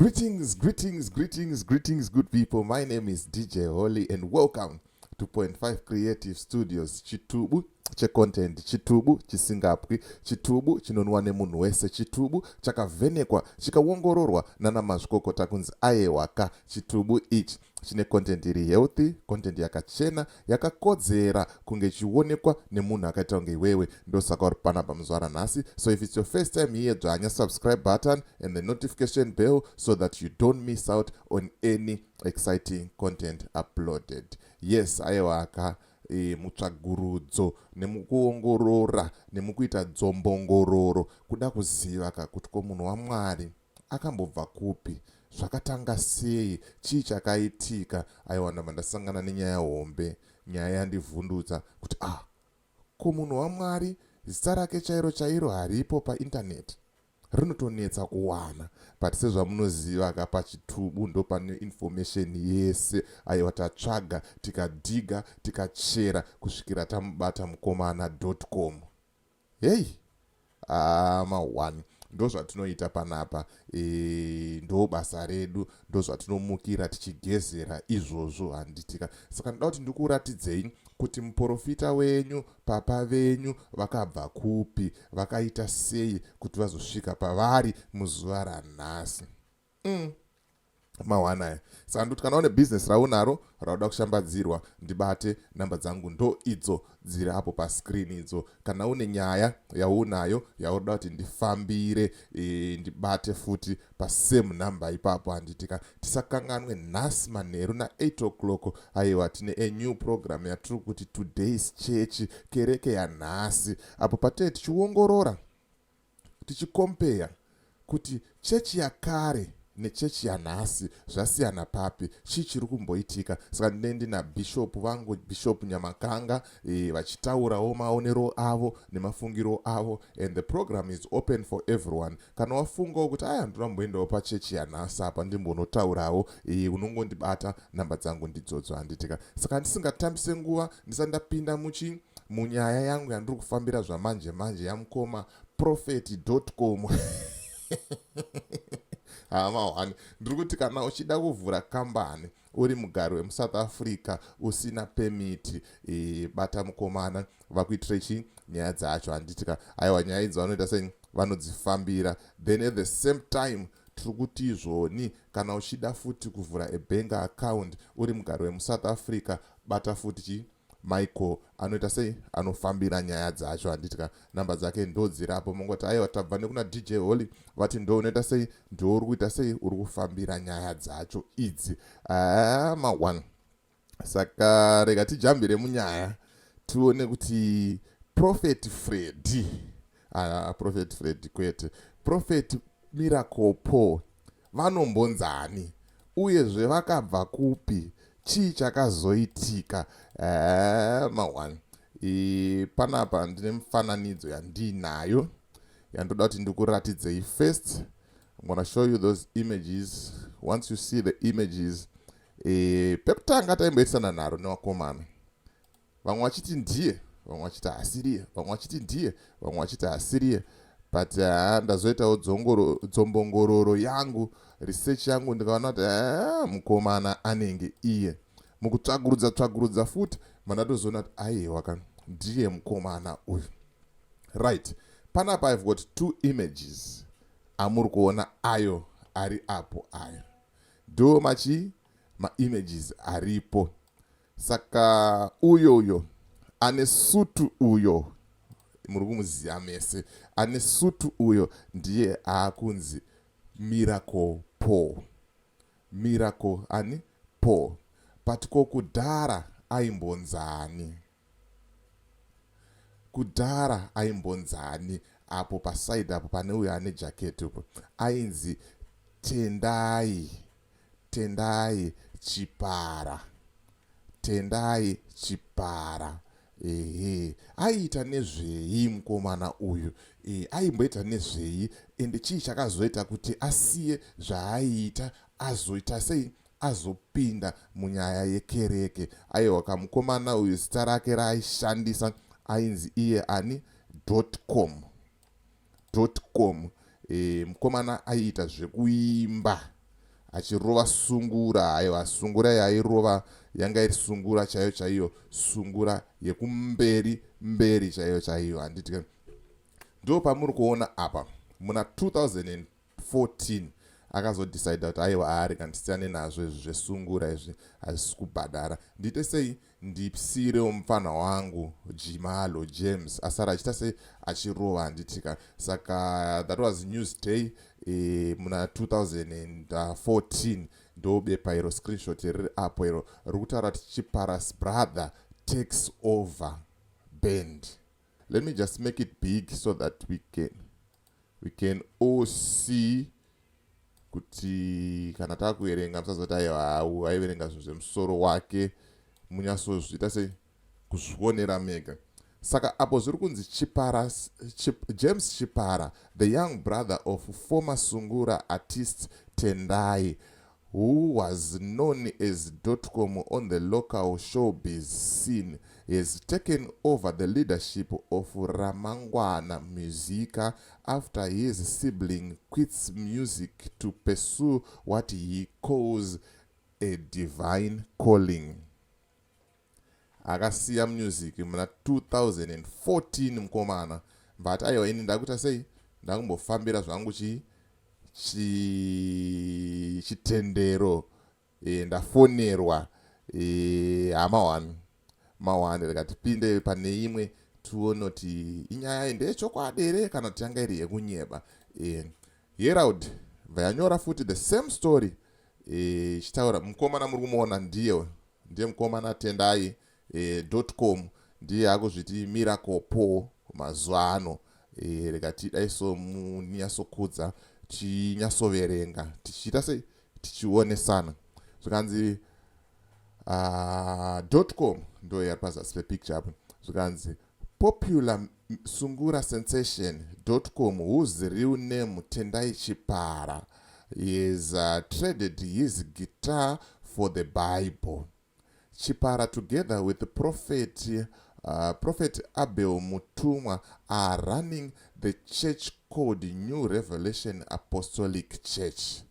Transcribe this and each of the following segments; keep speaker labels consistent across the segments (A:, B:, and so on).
A: Greetings, greetings, greetings, greetings, good people. My name is DJ Holly and welcome to Point 5 Creative Studios. Chitubu checontent, chitubu chisingapwi, chitubu chinonwa nemunhu wese, chitubu chakavhenekwa chikaongororwa nana mazvikokota kunzi aiwaka. Chitubu ichi chine content iri healthy, content yakachena, yakakodzera kunge ichionekwa nemunhu akaita kunge iwewe. Ndosaka uri panapa muzuva ranhasi. So if it's your first time here, dzvanya subscribe button and the notification bell so that you don't miss out on any exciting content uploaded. Yes, aiwaka, mutsvagurudzo nemukuongorora nemukuita dzombongororo kuda kuziva ka kuti ko munhu waMwari akambobva kupi, zvakatanga sei, chii chakaitika. Aiwa, ndabva ndasangana nenyaya hombe, nyaya yandivhundutsa kuti ah, ko munhu waMwari zita rake chairo chairo haripo paindaneti, rinotonetsa kuwana. But sezvamunoziva ka, pachitubu ndo pane information yese. Aiwa, tatsvaga, tikadhiga, tikachera kusvikira tamubata mukomana .com. Hei, ma1 ndo zvatinoita panapa. Ndo basa redu, ndo zvatinomukira tichigezera izvozvo, handitika? Saka ndoda kuti ndikuratidzei kuti muprofita wenyu, papa venyu vakabva kupi, vakaita sei kuti vazosvika pavari muzuva ranhasi. Mawanaya. Saka ndoti kana une bhizinesi raunaro rauda kushambadzirwa, ndibate. Namba dzangu ndo idzo dziri apo pascreen idzo. Kana une nyaya yaunayo yaunoda kuti ndifambire, ndibate futi pasame number ipapo, handitika? Tisakanganwe, nhasi manheru na8 o'clock, aiwa, tine a new program yatiri kuti Today's Church, kereke yanhasi, apo patee tichiongorora, tichikompeya kuti chechi yakare nechechi yanhasi zvasiyana papi, chii chiri kumboitika. Saka ndine ndina bishop vangu, Bishop Nyamakanga, vachitaurawo maonero avo nemafungiro avo, and the program is open for everyone. Kana wafungawo kuti aya, ndoda kumboendawo pachechi yanhasi apa ndimbonotaurawo, unongondibata. Namba dzangu ndidzodzo, handitika? Saka ndisingatambise nguva, ndisati ndapinda muchi munyaya yangu yandiri kufambira zvamanje manje yamukoma prophet.com hama 1, ndiri kuti kana uchida kuvhura kambani uri mugari wemuSouth Africa usina permit, bata mukomana vakuitire chi nyaya dzacho, handitika? Aiwa, nyaya idzi vanoita sei, vanodzifambira. Then at the same time tiri kuti izvoni kana uchida futi kuvhura a bank account uri mugari wemuSouth Africa, bata futi chi Michael, anoita sei, anofambira nyaya dzacho, handitika? Namba dzake ndo dzirapo. Mongoti aiwa, tabva nekuna DJ Holly, vati ndo unoita sei, ndo uri kuita sei, uri kufambira nyaya dzacho idzi ma1. Saka rega tijambire munyaya, tione kuti Prophet Freddy, Prophet Freddy kwete, Prophet Miracle Paul vanombonzani, uyezve vakabva kupi, chii chakazoitika? Ma1 panapa ndine mufananidzo yandiinayo yandoda kuti ndikuratidzei. First I'm gonna show you those images. Once you see the images, pekutanga taimboitisana nharo nevakomana, vamwe vachiti ndiye, vamwe vachiti haasiriye, vamwe vachiti ndiye, vamwe vachiti haasiriye, but ndazoitawo dzombongororo yangu, research yangu, ndikaona kuti mukomana anenge iye. Mukutsvagurudza tsvagurudza futi, mandatozoona kuti aiwa ka, ndiye mukomana uyu. Right, panapa I've got two images amuri kuona ayo ari apo. Ayo ndo machi maimages aripo. Saka uyoyo ane sutu uyo muri kumuziva mese, ane sutu uyo ndiye aakunzi Miracle Paul. Miracle ani? Paul. But ko kudhara aimbonzani? Kudhara aimbonzani? Apo paside apo pane uyo ane jaketi upo ainzi Tendai, Tendai Chipara, Tendai Chipara. Ehe, aiita nezvei mukomana uyu? Aimboita nezvei, ende chii chakazoita kuti asiye zvaaiita, azoita sei, azopinda munyaya yekereke? Aiwa, kamukomana uyu zita rake raaishandisa ainzi iye ani? .com, .com. Mukomana aiita zvekuimba. Achirova sungura. Aiwa, sungura yaairova yanga iri sungura chaiyo chaiyo, sungura yekumberi mberi chaiyo chaiyo, handiti? Ndo pamuri kuona apa, muna 2014 akazodecida kuti aiwa, ari kandisiyane nazvo izvi zvesungura izvi, hazvisi kubhadhara. Ndiite sei? Ndisiyirewo mufana wangu Jimalo James asara achiita sei? Achirova, handitika? Saka that was Newsday muna 2014. Ndo bepa iro, screenshot riri apo iro riri kutaura kuti "Chipara's brother takes over band". Let me just make it big so that we can all see, kuti kana taakuverenga musazoti aiwa, aiverenga zvinhu zvemusoro wake. Munyatsozviita sei? Kuzvionera mega. Saka apo zviri kunzi Chipara, James Chipara, the young brother of former sungura artist Tendai, who was known as Dotcom on the local showbiz scene, has taken over the leadership of Ramangwana Musica after his sibling quits music to pursue what he calls a divine calling. Akasiya music muna 2014 mukomana, but aiwa, ini ndakuita sei? Ndakumbofambira zvangu chi chitendero. Ndafonerwa hama 1 ma1, rikati pinde pane imwe tione kuti inyaya ndeyechokwadi here kana kuti yanga iri yekunyeba. Herald bva yanyora futi the same story ichitaura mukomana muri kumuona, ndiye ndiye mukomana Tendai Dotcom, ndiye akuzviti Miracle Paul mazuva ano. Rikati daiso munyatsokudza, tichinyatsoverenga, tichiita sei? Tichionesana. Zvikanzi Dotcom ndo yari pazasi pepicture apo. Zvikanzi "Popular sungura sensation Dotcom, whose real name Tendai Chipara, has traded his guitar for the Bible. Chipara, together with the Prophet Abel Mutumwa, are running the church called New Revelation Apostolic Church."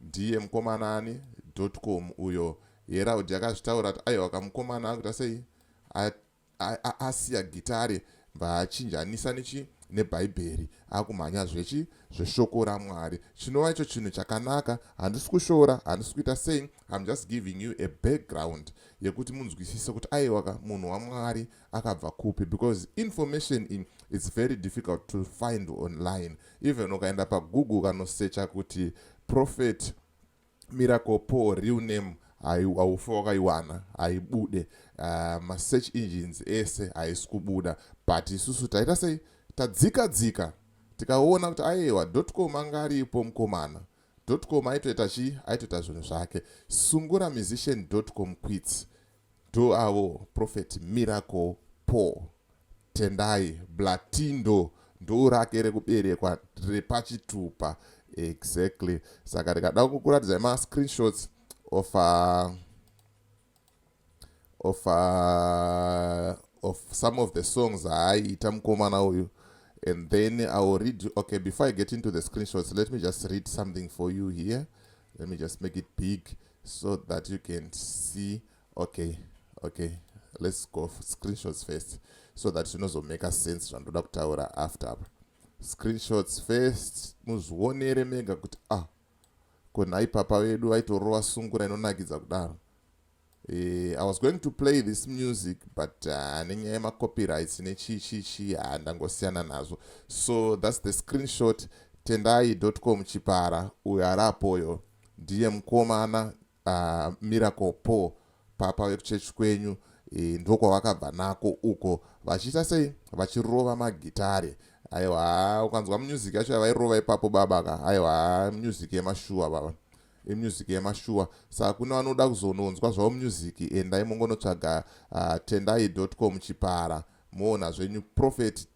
A: Ndiye mukomana ani? Dotcom uyo. Herald yakazvitaura kuti aiwa, kamukomana akuita sei? Asiya gitare, bvaachinjanisa nechi nebhaibheri, akumhanya zvechi zveshoko raMwari, chinova icho chinhu chakanaka. Handisi kushora, handisi kuita sei, I'm just giving you a background yekuti munzwisise kuti aiwaka, munhu waMwari akabva kupi, because information in it's very difficult to find online. Even ukaenda paGoogle, ukanosecha kuti Prophet Miracle Paul real name, haufa wakaiwana, haibude. Masearch engines ese haisi kubuda, but isusu taita sei? Tadzika dzika, tikaona kuti aiwa, Dotcom anga aripo mukomana. Dotcom aitoita chii? Aitoita zvinhu zvake. Sungura musician Dotcom quits. Ndo avo Prophet Miracle Paul Tendai Blatindo, ndo rake rekuberekwa repachitupa exactly. Saka ndikada kukuratidzai mascreenshots of some of the songs aaiita mukomana uyu, and then I will read. Okay, before I get into the screenshots, let me just read something for you here. Let me just make it big so that you can see. Okay, let's go for screenshots first so that zvinozomake sense zvandoda kutaura after. Screenshots first, muzvionere mega kuti ah, konhai papa vedu vaitorova sungura inonakidza kudaro. I was going to play this music, but nenyaya yemacopyrights nechii chii chii, handangosiyana nazvo. So that's the screenshot. Tendai Dotcom Chipara uyo ari apoyo ndiye mukomana Miracle Paul, papa vekuchechi kwenyu. Ndokwavakabva nako uko, vachiita sei? Vachirova magitare. Aiwa, ukanzwa music yacho yavairova ipapo, baba ka, aiwa, music yemashuwa, baba, imusic yemashuwa. Saka kune vanoda kuzononzwa zvavo music, endai mongonotsvaga Tendai Dotcom Chipara, moona zvenyu prophet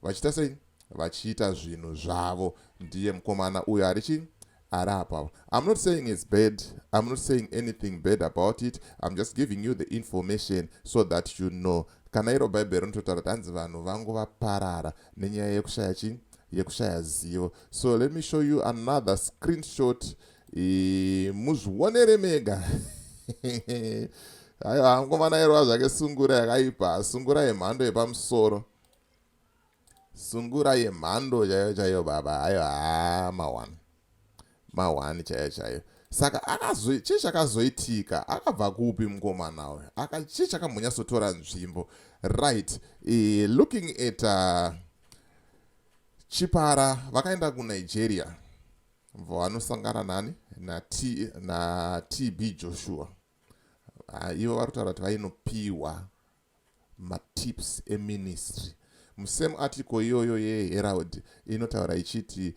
A: vachiita sei? Vachiita zvinhu zvavo. Ndiye mukomana uyo ari chi ari apa. I'm not saying it's bad, I'm not saying anything bad about it, I'm just giving you the information so that you know. Kana iro Bhaibheri rinototaura kuti hanzi vanhu vangu vaparara nenyaya yekushaya chi yekushaya zivo. So let me show you another screenshot. E, muzvionere mega. Aiwa, mukomana airova zvake sungura yakaipa, sungura yemhando yepamusoro, sungura yemhando chaiyo chaiyo baba. Aiwa, ma1 ma1 chaiyo chaiyo. Saka akazo chii chakazoitika? Akabva kupi mukomana uyu? Aka chii chakambonyatsotora nzvimbo? Right, looking at Chipara, vakaenda kuNigeria, vanosangana nani? NaTB Joshua. Ivo vari kutaura kuti vainopiwa matips eministry. Musame article iyoyo yeHerald inotaura ichiti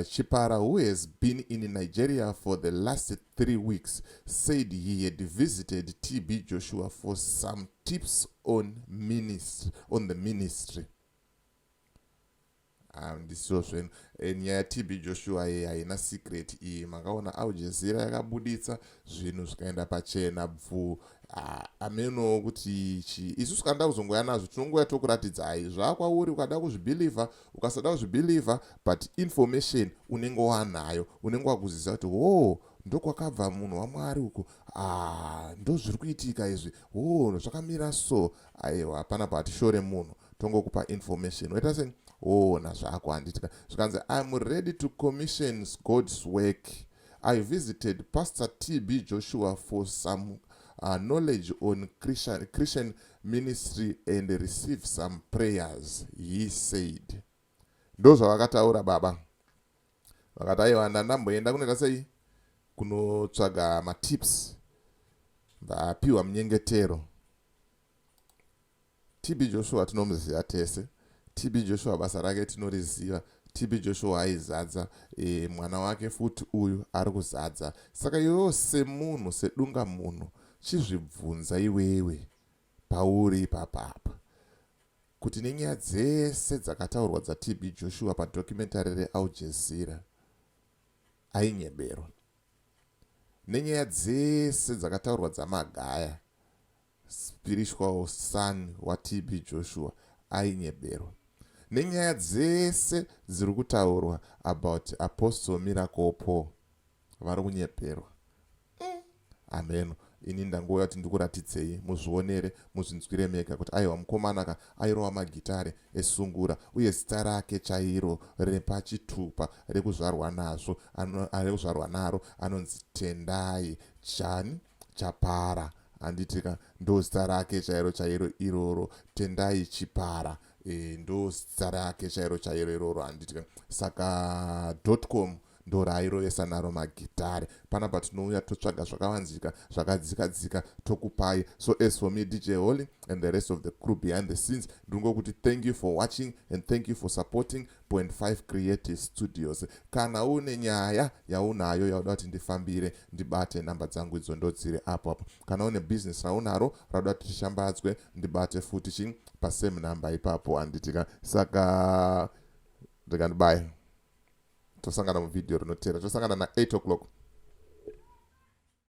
A: Chipara, who has been in Nigeria for the last 3 weeks, said he had visited TB Joshua for some tips on the ministry. Ndisiwo zvenu. Nyaya yaTB Joshua iyi haina secret iyi. Makaona Al Jazeera yakabuditsa zvinhu zvikaenda pachena bvu. Ameno kuti chi isusu kana kuzongoya nazvo, tinongoya tokuratidzai zvakwauri. Ukada kuzvibhilivha, ukasada kuzvibhilivha, but information unenge wanayo, unenge wakuzivisa kuti ho, ndokwakabva munhu waMwari uku. Ah, ndo zviri kuitika izvi, ho, zvakamira so. Aiwa, panapa hatishore munhu, tongokupa information, waita sei, woona zvako, handitika? Zvikanzi, "I'm ready to commission God's work. I visited Pastor TB Joshua for some knowledge on Christian ministry and receive some prayers," he said. Ndo zvavakataura baba. Vakati, aiwa, ndandamboenda kunoita sei, kunotsvaga matips, vapiwa munyengetero. TB Joshua tinomuziva tese. TB Joshua basa rake tinoriziva. TB Joshua aizadza mwana wake futi uyu ari kuzadza. Saka iwewo semunhu, sedunga munhu, chizvibvunza iwewe pauri ipapapa kuti nenyaya dzese dzakataurwa dzaTB Joshua padocumentary reAl Jazeera, ainyeberwa? Nenyaya dzese dzakataurwa dzaMagaya, spiritual son waTB Joshua, ainyeberwa? Nenyaya dzese dziri kutaurwa about Apostle Miracle Paul, vari kunyeperwa? Ameno. Ini ndangouya kuti ndikuratidzei, muzvionere, muzvinzwire mega kuti aiwa, mukomana ka airova magitare esungura, uye zita rake chairo repachitupa rekuzvarwa nazvo, rekuzvarwa naro, anonzi Tendai Chani Chapara, handitika? Ndo zita rake chairo chairo iroro, Tendai Chipara. Ndo zita rake chairo chairo iroro, handitika? Saka .com ndo raairovesa naro magitare. Panapa tinouya totsvaga zvakavanzika, zvakadzika dzika, tokupai. So as for me, DJ Holly, and the rest of the crew behind the scenes, ndingokuti thank you for watching and thank you for supporting Point 5 Creative Studios. Kana une nyaya yaunayo yauda kuti ndifambire, ndibate, namba dzangu idzo ndodziri apo apo. Kana une business raunaro rauda kuti tishambadzwe, ndibate futi chi pasame number ipapo, handitika? Saka ndikandibaya, tosangana muvhidhiyo rinotera, tosangana na8 o'clock.